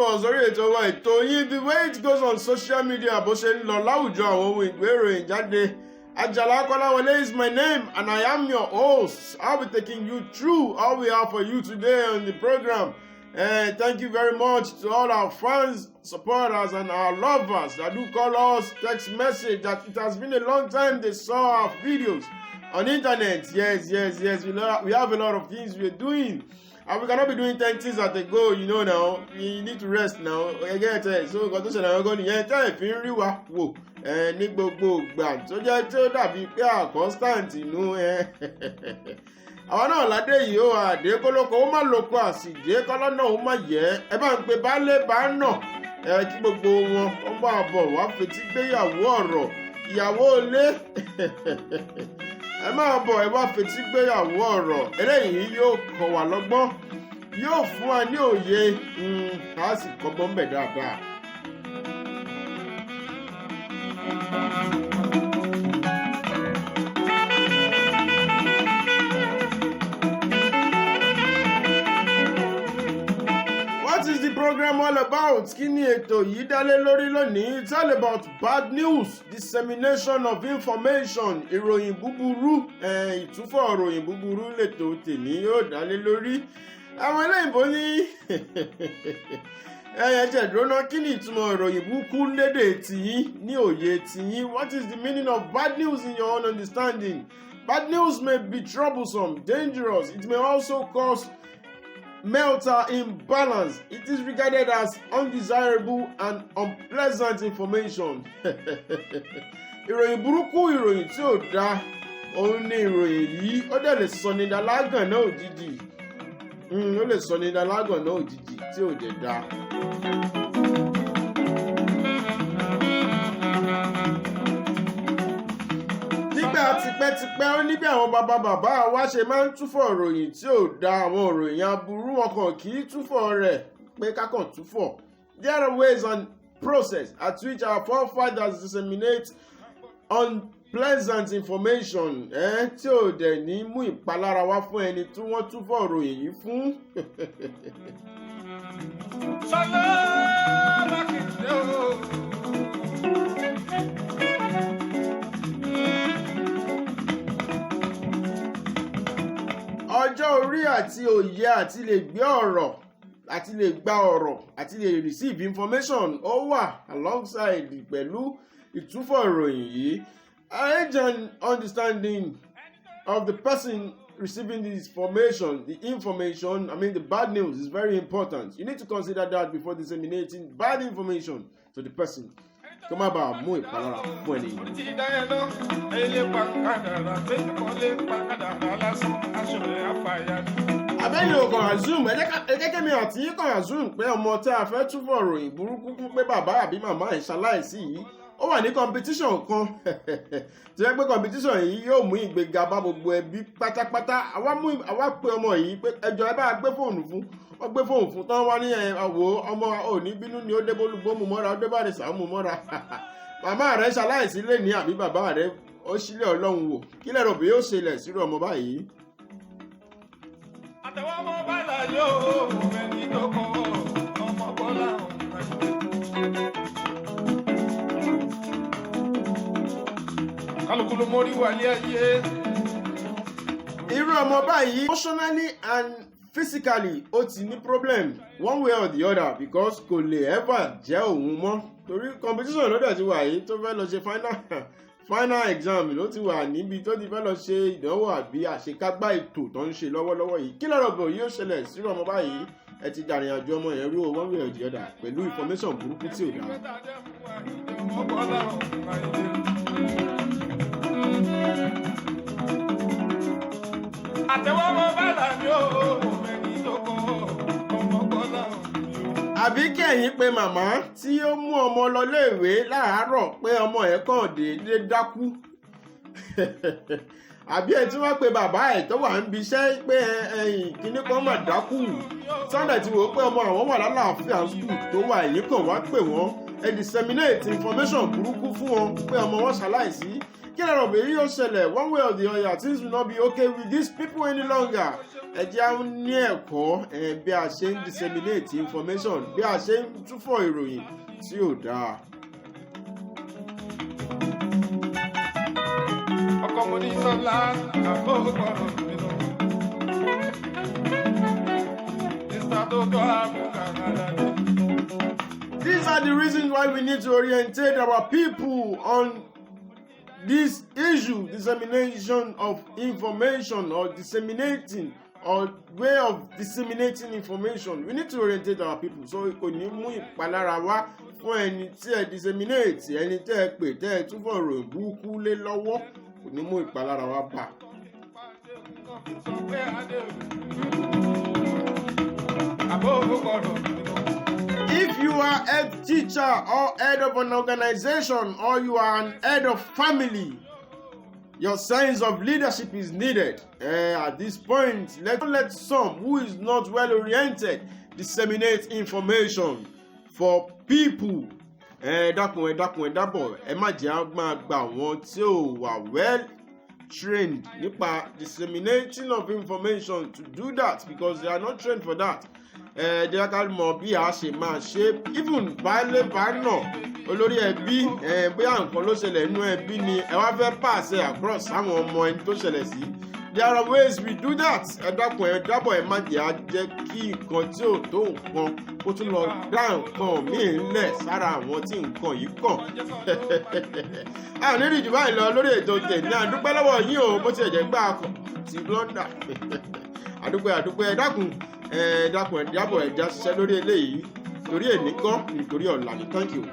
Káàbọ̀ sórí ètò wa, ètò yín, the way it goes on social media, bó ṣe ń lọ láwùjọ àwọn ohun ìgbé ìròyìn jáde. Ajala Kolawole is my name and I am your host. I'll be taking you through all we have for you today on the program. Thank you very much to all our fans, supporters, and our lovers that do call us, text message that it has been a long time they saw our videos on internet. Yes. We have a lot of things we're doing. And we cannot be doing 10 things at a go now. We need to rest now. Ẹ get it? So, nǹkan tó ṣẹlẹ̀ ọgọ́ nìyẹn tẹ́ ẹ̀ fi ń rí wa wò ní gbogbo ìgbà tó jẹ́ tí ó dàbí pé à constant inú ẹ. Àwa náà ládé yìí ó àdé kólókó ó má lóko àsìdé kọ́lọ́nà ó má yẹ ẹ bá ń pe baálé bá nà ẹ kí gbogbo wọn ó máa bọ̀ wá fetí gbéyàwó ọ̀rọ̀ ìyàwó ilé. Ẹ máa bọ̀, ẹ wá fetí gbéyàwó ọ̀rọ̀. Eléyìí yóò kọ́ wa lọ́gbọ́n, yóò fún wa ní òye, a sì kọ́gbọ́n bẹ̀ dáadáa. What is the program all about? Kí ni ètò yìí dálé lórí lónìí? It's all about bad news, dissemination of information, ìròyìn búburú, ìtúfọ̀ ìròyìn búburú lètò tèmi yóò dálé lórí. Àwọn eléyìnbó ní ẹyẹ jẹ́ dúró. Kí ni ìtumọ̀ ìròyìn burúkú lédè tìyín, ní òye tìyín? What is the meaning of bad news in your own understanding? Bad news may be troublesome, dangerous. It may also cause mental imbalance. It is regarded as undesirable and unpleasant information. Ìròyìn burúkú, ìròyìn tí ò dáa, òun ni ìròyìn yìí. Ó dẹ̀ lè sọ ní dalágàn náà òjijì. Ó lè sọ ní dalágàn náà òjijì tí ò dẹ̀ dáa. Nígbà tipẹ́tipẹ́, ó ní bí àwọn bàbá bàbá wa ṣe máa ń túfọ̀ ìròyìn tí ò da, àwọn ìròyìn aburú. Wọn kàn kì í túfọ̀ rẹ̀ pé kákàn túfọ̀. There are ways and process at which our forefathers disseminate unpleasant information tí ò dẹ̀ ní mú ìpalára wá fún ẹni tí wọ́n túfọ̀ ìròyìn yìí fún. Sọlá Mákindé o. Ọjọ́ orí àti òye àti lè gbé ọ̀rọ̀ àti lè gba ọ̀rọ̀ àti lè receive information, ó wà alongside pẹ̀lú ìtúfọ̀ ìròyìn yìí. Age and understanding of the person receiving this information, the information, I mean the bad news, is very important. You need to consider that before disseminating bad information to the person, kó má bàa mú ìpalára fún ẹni yìí. Orí ti dá ẹ lọ, ilé pa kádàrá, tẹ́lẹ̀ kọ́ lé pa kádàrá lásán, aṣọ rẹ̀ àfàyà ni. Àbẹ́yìn ò kàn assume, ẹ jẹ́ kémi àti yín kàn assume pé ọmọ tí a fẹ́ túbọ̀ ròyìn burúkú fún pé bàbá àbí màmá ẹ̀ ṣaláìsí yìí, ó wà ní competition kan tí wọ́n pé competition yìí yóò mú ìgbéga bá gbogbo ẹbí pátápátá. Àwa pe ọmọ yìí pé ẹjọ́ ẹ bá gbé fóònù fún. Wọ́n gbé fóònù fún tán, wá ní ẹ àwò ọmọ òní bínú ni ó dé bólúgbó mú mọ́ra, ó dé bá rẹ̀ mú mọ́ra. Màmá rẹ̀ ṣaláìsí lè ní àbí bàbá rẹ̀ ó sílẹ̀ Ọlọ́run wò. Kí lẹ́rọ̀ bí yóò ṣẹlẹ̀ sírò ọmọ báyìí? Àtẹ̀wọ́ ọmọ bàlá yóò mẹ́ni tó kọ́ ọmọ bọ́lá ọ̀hún. Kálukú ló mórí wálé ayé. Irú ọmọ báyìí, emotionally and physically, ó ti ní problem one way or the other, because kò lè ever jẹ́ òun mọ́, torí competition ló dẹ̀ ti wà yìí tó fẹ́ lọ ṣe final exam, ló ti wà níbi tó ti fẹ́ lọ ṣe ìdánwò àbí àṣekágbá ètò tó ń ṣe lọ́wọ́lọ́wọ́ yìí. Kí lọ́rọ̀ bò yóò ṣẹlẹ̀ sírò ọmọ báyìí? Ẹ ti dàrin àjò ọmọ yẹn rú o, one way or the other, pẹ̀lú information burúkú tí ò dáa. Ọmọ bọ́lá ọ̀hún ayé. Àtẹ̀wọ́ ọmọ bàlá yóò mẹ́ni tó kọ́ ọmọ bọ́lá ọ̀hún yóò. Àbí kẹ̀yìn pé màmá tí ó mú ọmọ lọ léèwé láàárọ̀ pé ọmọ ẹ̀ kàn déédéé dákú, àbí ẹ tí wọ́n pe bàbá ẹ̀ tó wà ń bi iṣẹ́ pé ẹ̀yìn kíní kan mà dákú. Sunday ti wò ó pé ọmọ àwọn wà lálàáfíà school tó wà yìí, kàn wá pè wọ́n, ẹ disseminate information burúkú fún wọn pé ọmọ wọn ṣaláìsí. Kí lẹ rò pé yóò ṣẹlẹ̀? One way or the other, things will not be okay with these people any longer. Ẹ jẹ́ á ní ẹ̀kọ́ bí a ṣe ń disseminate information, bí a ṣe ń túfọ̀ ìròyìn tí ò dáa. Ọkọ mo ní sọlá àbókọrọ mi lọ. Mr. Tó tọ́ àbúkàrà dé. These are the reasons why we need to orientate our people on this issue, dissemination of information or disseminating or way of disseminating information. We need to orientate our people so kò ní mú ìpalára wá fún ẹni tí ẹ disseminate, ẹni tẹ́ ẹ pè, tẹ́ ẹ túbọ̀ ròyìn burúkú lé lọ́wọ́, kò ní mú ìpalára wá bá. Sọ pé adé o. Àbókọrọ mi lọ. If you are head teacher or head of an organization or you are an head of family, your sense of leadership is needed. At this point, let some who is not well oriented disseminate information for people. Ẹ dákun, ẹ dákun, ẹ dábọ̀, ẹ má jẹ́ á máa gba àwọn tí ò wà well trained nípa disseminating of information to do that, because they are not trained for that. Ẹ jẹ́ ká mọ bí a ṣe máa ṣe. Even baálé bá nà olórí ẹbí ẹ, bóyá nǹkan ló ṣẹlẹ̀ nínú ẹbí ni ẹ wá fẹ́ pass across sáwọn ọmọ ẹni tó ṣẹlẹ̀ sí, there are ways we do that. Ẹ dákun, ẹ dábọ̀, ẹ má jẹ́ á jẹ́ kí nǹkan tí ò tó nǹkan kó tún lọ dá nǹkan míì lẹ̀ sára àwọn tí nǹkan yìí kàn. A ní rí jù báyìí lọ lórí ètò tèmi. Àdúpẹ́ lọ́wọ́ yín o, bó tiẹ̀ jẹ́ gbà kọ̀ ti blunder. Àdúpẹ́, àdúpẹ́. Ẹ dákun, ẹ dákun, ẹ dábọ̀, ẹ já ṣiṣẹ́ lórí eléyìí, torí èní kọ́, nítorí ọ̀la ni. Thank you.